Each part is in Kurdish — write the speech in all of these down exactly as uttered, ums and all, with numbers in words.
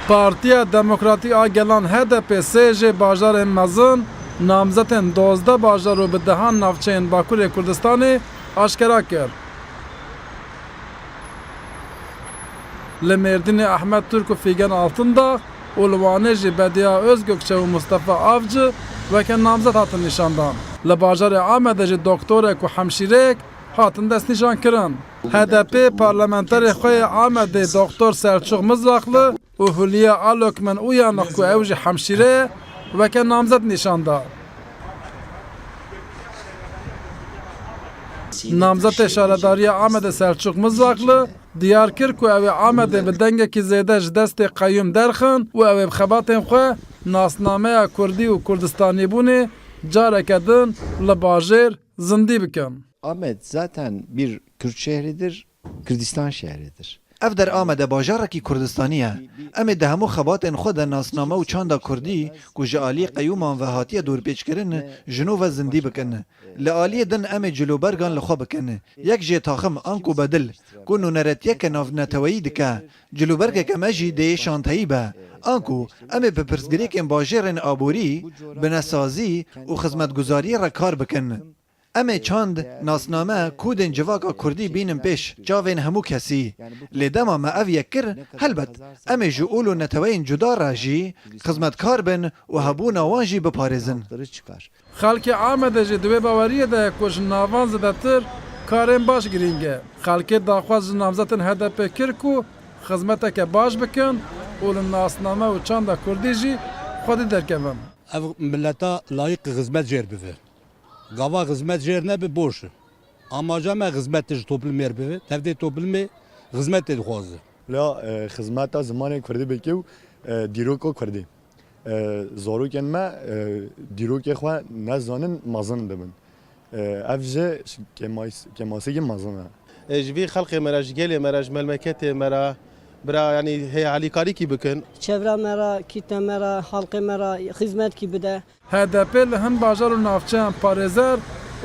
Partiya Demokratîk a Gelan H D P sê jê bajarên mezin namzetên dozdeh bajar û bi dehan navçeyên Bakurê Kurdistanê aşkera kir. Li Mêrdînê Ahmet Turk û Fîgen Altındağ û li Wanê jî Bediya Özgökçe û Mustafa Avcı weke namzet hatin nîşandan. Li bajarê Amedê jî doktorek û hemşîreyek hatin destnîşankirin. H D P parlamenterê xwe yê Amedê Doktor Selçuk Mizraklı û Hülya Alökmen Uyanık ku ew jî hemşîre ye, weke namzet nîşan da. Namzetê şaredariya Amedê Selçuk Mizraklı diyar kir ku ew ê Amedê bi dengekî zêde ji destê qeyûm derxin û ew ê bi xebatên xwe nasnameya kurdî û kurdistanîbûnê careke din li bajêr zindî bikin. Amed zaten bir Kürt şehridir, Kürdistan şehridir. Ev der Amede bajarekî Kurdistanî ye. Em ê di hemû xebatên xwe de nasname û çanda kurdî ku ji alî qeyûman ve hatiye dorpêçkirin, ji nû ve zindî bikin. Li aliyê din em ê cilûbergan li xwe bikin. Yek jê taxim anku bedil ku nûneretiyeke navneteweyî dike, cilûbergeke me jî dê yê şanteyî be. Anku em ê bi pirsgirêkên bajêrên aborî, binesazî û xizmetguzariyê re kar bikin. Em ê çand, nasname, kûdên civaka kurdî bînin pêş çavên hemû kesî. Lê dema me ev yek kir, helbet em ê ji ûl û neteweyên cuda re jî xizmetkar bin û hebûna wan jî biparêzin. Xelkê Amedê jî di wê baweriyê de ye ku ji navan zêdetir karên baş girîng e. Xelkê daxwaz ji namzetên H D P kir ku xizmeteke baş bikin û li nasname û çanda kurdî jî xwedî derkevin. Ev mileta layîq xizmet jêr bive. Gava xizmet jêr nebe boş e. Amaca me xizmetê ji toplumê re bibe. Tevdê toplumê xizmetê dixwaze. La, e, xizmeta zimanê kurdî bike û, e, dîroka kurdî. E, zarokên me, e, dîrokê xwe nezanin mezin dibin. E, ev jî kêmas-, kêmasîkî mezin e. E, ji vî xelkê me re, ji gelê me re, ji memleketê me re, bira, yanî hê alîkarîkî bikin. Çevra me re, kîte me re, halkê me re xizmetkî bide. H D P li hin bajar û navçeyan parêzer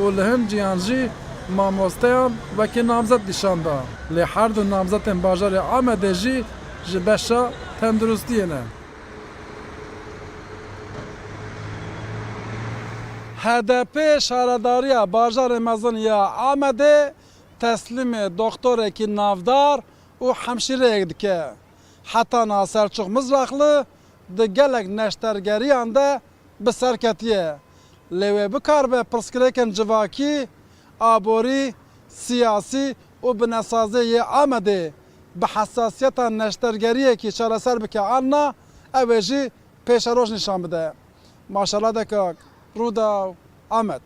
û li hin ciyan jî mamosteyan wekî namzet nîşan da. Lê her du namzetên bajarê Amedê jî ji beşa tenduristiyê ne. H D P şaredariya bajarê mezin ya Amedê teslîmê doktorekî navdar û hemşîreyek dike. Heta niha Selçuk Mizraklı di gelek neştergeriyan de bi ser ketiye. Lê wê bikaribe pirsgirêkên civakî, aborî, siyasî û binesazê yê Amedê bi hesasiyeta neştergeriyekî çareser bike an na, ew ê jî pêşeroj nîşan bide. Maşala Dekak, Rûdaw, Amed.